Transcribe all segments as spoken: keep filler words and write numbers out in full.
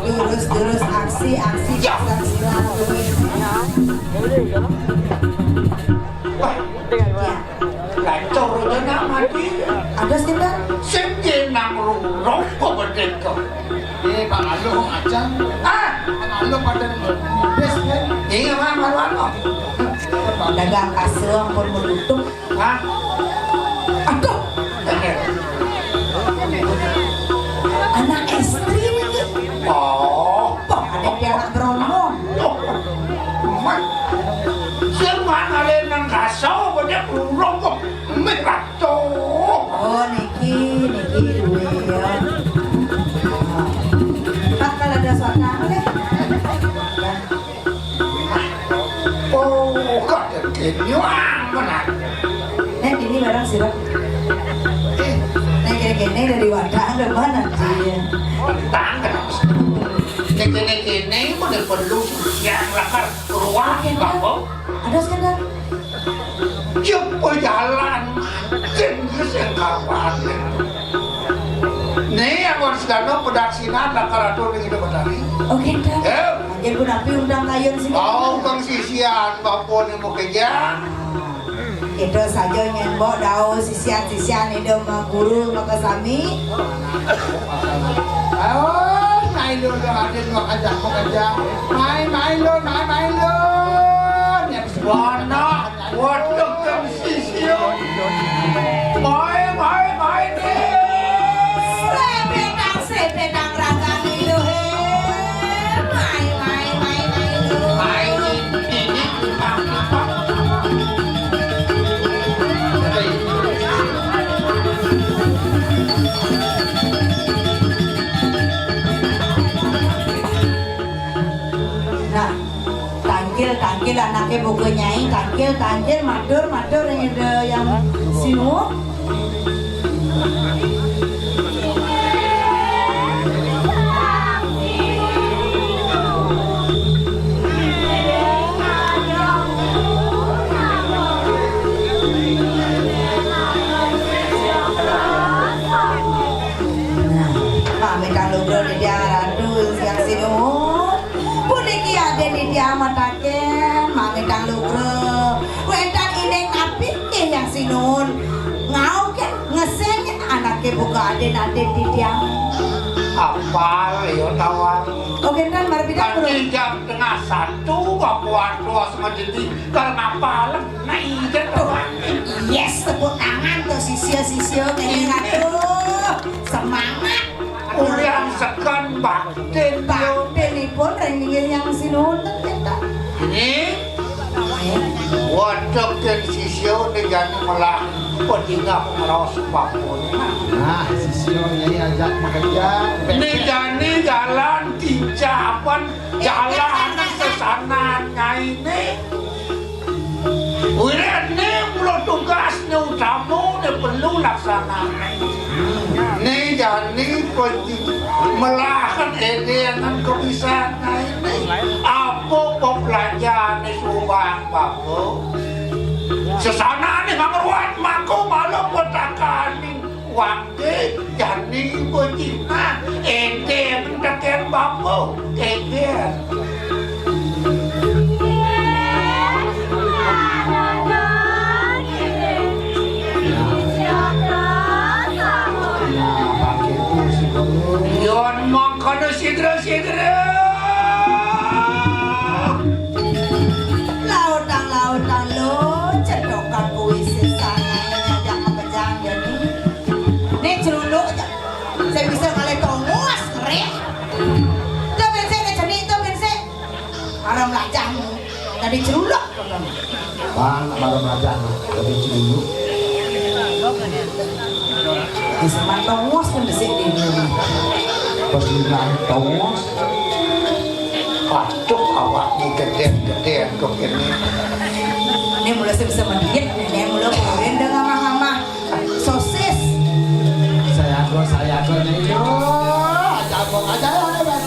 Terus, terus, aksi, aksi, ya. Wah, ya. Lah, coro nak mati. Ada sih, Bang. Sing nang rurung kok bedek kok. Eh, Pak Aluh aja. Ah, Pak Aluh pada ngebes, ya. Iya, Bang, baru apa? Dagang kasur pun menutup. Hah? Aduh. Anak istri ini. Oh. Wah, ada dia anak berondong. Mat. Sing manale nang kasau, kok dia burung kok. Mit, aduh. Oh, niki, niki duwe ya. Pak, kalau ada suara deh. Oh, kok ada kenyang, benar. Nek, ini barang sira. Eh, nek kene-kene dari wadah lho, mana dia? Tentang kenapa? Nek kene-kene mau perlu yang lakar ruang, Bapak. Ada sekedar. Coba jalan, makin sing kapan. Nih, yang harus dano pedaksinan lakar atur ning Indo Betari. Oke, Dak. Ya. Mungkin pun api undang kayun sih. Oh, kang sisian, Bapak nih mau kerja. Itu saja nyembok dau sisian-sisian itu sama guru maka sami. Oh, main dulu ada dua kerja mau kerja. Main, main dulu, main, main dulu. Yang sebuah anak, waduh, kang sisian. Main, main, main, eh. Srebetang, srebetang raga itu, he. Main, main, main, main, main. Main, ini, ini, ini. Nah, tangkil, tangkil anaknya buku nyai, tangkil, tangkil, matur, matur yang ada yang sinu. Nah, pamit kang lugra Nitya Ratu yang sinuhun. Puniki aden Nitya mataken, pamit kang lugra. Wénten ining napi nggih yang sinuhun? Ngaukin, ngesengin anake buka aden-aden Nitya. Apal ya tawang. Oke, ntan mari pidan, Bro. Nanti jam setengah satu, Bapak Wartos ngedidi, kalau ngapal, nah, iya, tawang. Yes, tepuk tangan tuh, sisya-sisya, kayak gitu. Semangat. Ulian seken batin, yo. Batinipun ring inggih yang sinuhun, ten, ten, ten. Ini, waduh, ten sisya, ini jani melah, pedingah ngeros babon. Nah, sisya, ini ajak makan. Ini jani jalan tincapan, jalan sesanan, nah, ini. Wirene mula tugasne utama ne perlu laksanane. Ne jani peti melahan edengan kebisaane. Apa pepelajarane subang bapa? Sesanane ngruat mako malah petakaning. Wangke jani bocina, ente mendeken bambu, ente. Nah, pakai kursi dulu. Yon mangkana sidra-sidra. Lautang-lautang lo, cedokan kuwi sisane yang mekejang jani. Nek celuluk aja. Saya bisa ngalih tongos, ngerih. Tuh, ben sik, nek jenik, tuh, ben sik. Para melajahmu. Tadi celuluk, tuh, tuh. Bang, para melajahmu. Tadi celuluk. Bisa mantongos pun besik di dunia. Pas dibilang tongos. Aduh, awaknya gede-gede kok ini. Ini mulai bisa mendiet, ini mulai kurin dengan mama-mama. Sosis. Saya go, saya go nih. Yo, jago aja ya, Bang.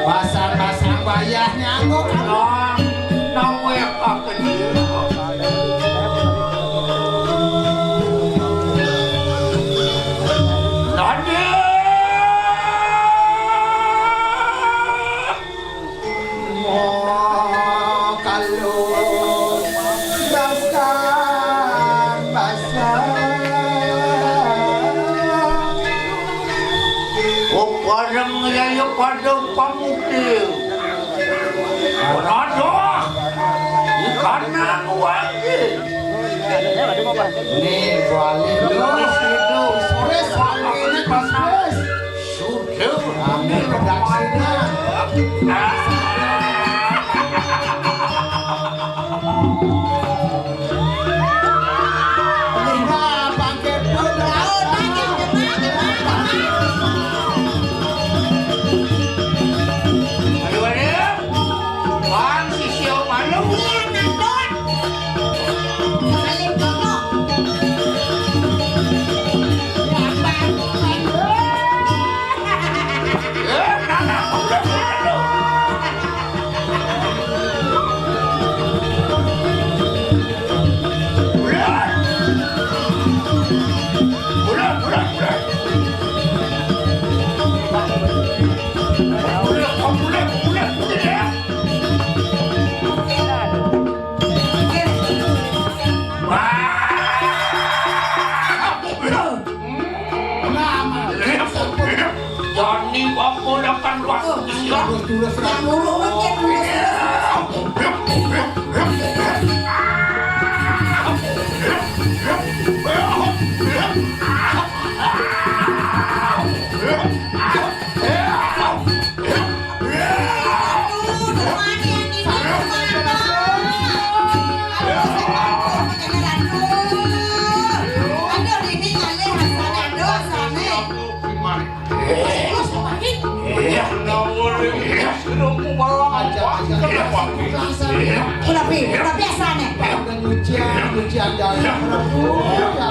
Pasang-pasang bayahnya kok. Bareng ya, ya, pada pamukil. Aduh, ikan nang wangi. Nih, balik terus itu. Terus, balik ini, terus. Sudah. Amin, kedaksinan. Bapak datang, Tuan. Terus, terus, terus. Yang lurus, yang lurus, terus. Udah, Pi, udah biasa nih. Udah nyucian, nyucian dalam. Aduh, ya.